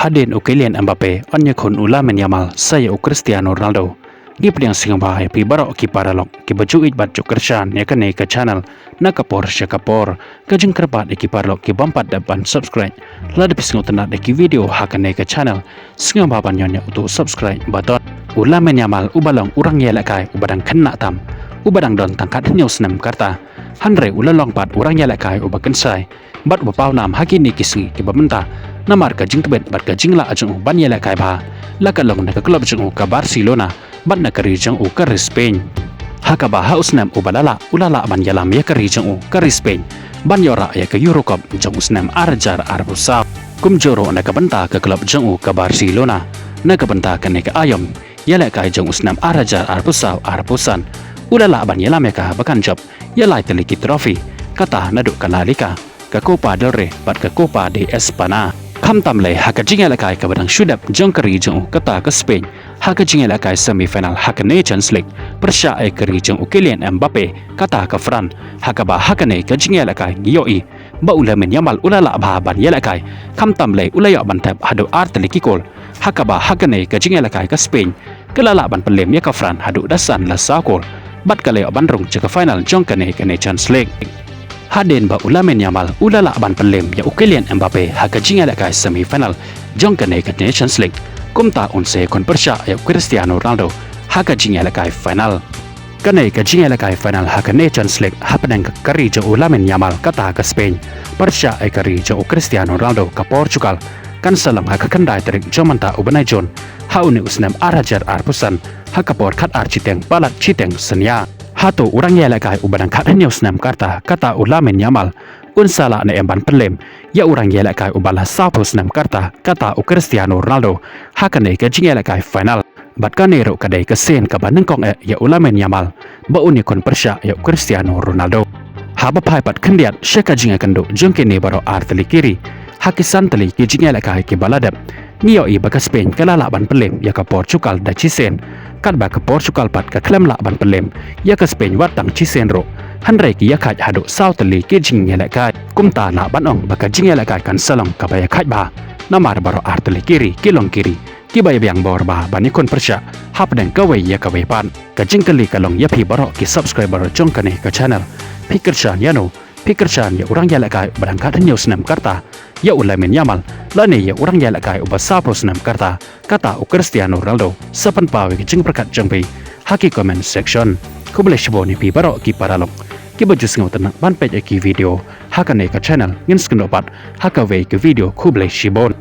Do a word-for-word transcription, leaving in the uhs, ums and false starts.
Hadien u Kylian Mbappe yn ïakhun u Lamine Yamal sa ïa u Cristiano Ronaldo, ngi pdiang sngewbha ïa phi baroh ki paralok kiba ju ïeit bad ju kyrshan ïa kane ka channel na ka por sha ka por. Ka jingkyrpad ïa ki paralok ki bym pat dep ban subscribe, lada phi sngewtynnad ïa ki video ha kane ka channel, sngewbha ban ñion ïa uto u subscribe button. U Lamine Yamal uba long u rangïalehkai uba dang khynnah tam, uba dang don tang khathynñiew snem ka rta, hynrei u la long pat u rangïalehkai uba kynsai bad uba pawnam ha kine ki sngi kiba mynta, namar ka jingtbit bad ka jinglah jong u ban ïalehkai bha, la ka long na ka klub jong u ka Barcelona bad na ka ri jong u ka ri Spain. Ha kaba ha u snem uba la lah, u la lah ban ïalam ïa ka ri jong u ka ri Spain ban ïoh rah ïa ka Euro Cup jong u snem ar hajar arphew saw. Kumjuh ruh na ka bynta ka klub jong u ka Barcelona, na ka bynta kane ka aïom ïalehkai jong u snem ar hajar arphew saw arphew san, u la lah ban ïalam ïa ka ba kan jop ïa lai tylli ki trophy, kata naduh ka La Liga, ka Copa del Rey bad ka Copa de España. Khamtam lei ha ka jingïalehkai kaba dang shu dep jong ka ri jong u kata ka Spain, ha ka jingïalehkai semi final ha ka Nations League, pyrshah ïa ka ri jong u Kylian Mbappe kata ka France, ha kaba ha kane ka jingïalehkai ngi ïohi ba u Lamine Yamal u la lah bha ban ïalehkai, khamtam lei u la ïoh ban thep haduh ar tylli ki kol, ha kaba ha kane ka jingïalehkai ka Spain ka la lah ban pynlem ïa ka France haduh da san la saw kol, bad ka la ïoh ban rung sha ka final jong kane ka Nations League. Hadien ba u Lamine Yamal u la lah ban pynlem ïa u Kylian Mbappe ha ka jingïalehkai semi final jong kane ka Nations League, kumta un sa ïakhun pyrshah ïa u Cristiano Ronaldo ha ka jingïalehkai final. Kane ka jingïalehkai final ha ka Nations League hapdeng ka ri jong u Lamine Yamal kata ka Spain, pyrshah ïa ka ri jong u Cristiano Ronaldo ka Portugal, kan sa long ha ka khyndai tarik jong mynta u bnai Jun ha une u snem ar hajar arphew san, ha ka por khatar shiteng palat shiteng synñia. Hato u rangïalehkai uba dang khathynñiew snem ka rta kata u Lamine Yamal un sa lah ne em ban pynlem ïa u rangïalehkai uba la sawphew snem ka rta kata u Cristiano Ronaldo ha kane ka jingïalehkai final? Bad kane ruh ka dei ka sien kaba nyngkong eh ïa u Lamine Yamal ba un ïakhun pyrshah ïa u Cristiano Ronaldo. Haba phai pat khyndiat sha ka jingïakynduh jong kine baroh ar tylli ki ri ha ki san tylli ki jingïalehkai kiba la dep, ngi ïohi ba ka Spain ka la lah ban pynlem ïa ka Portugal da shisien, katba ka Portugal pat ka khlem lah ban pynlem ïa ka Spain wat tang shisien ruh, hynrei ki ïakhait haduh saw tylli ki jingïalehkai. Kumta lah ban ong ba ka jingïalehkai kan sa long kaba ïakhait bha, namar baroh ar tylli ki ri ki long ki ri kiba ïabiang bor bha ban ïakhun pyrshah hapdeng kawei ïa kawei pat. Ka jingkylli ka long ïa phi baroh ki subscriber jong kane ka channel, phi kyrshan ïano? Phi kyrshan ïa u rangïalehkai uba dang khathynñiew snem ka rta, ïa u Lamine Yamal, lane ïa u rangïalehkai uba sawphew snem ka rta kata u Cristiano Ronaldo? Sa pynpaw ïa ki jingpyrkhat jong phi ha ki comment section. Khublei shibun ïa phi baroh ki paralok kiba ju sngewtynnad ban peit ïa ki video ha kane ka channel. Ngin sa ïakynduh pat ha kawei ka video. Khublei shibun.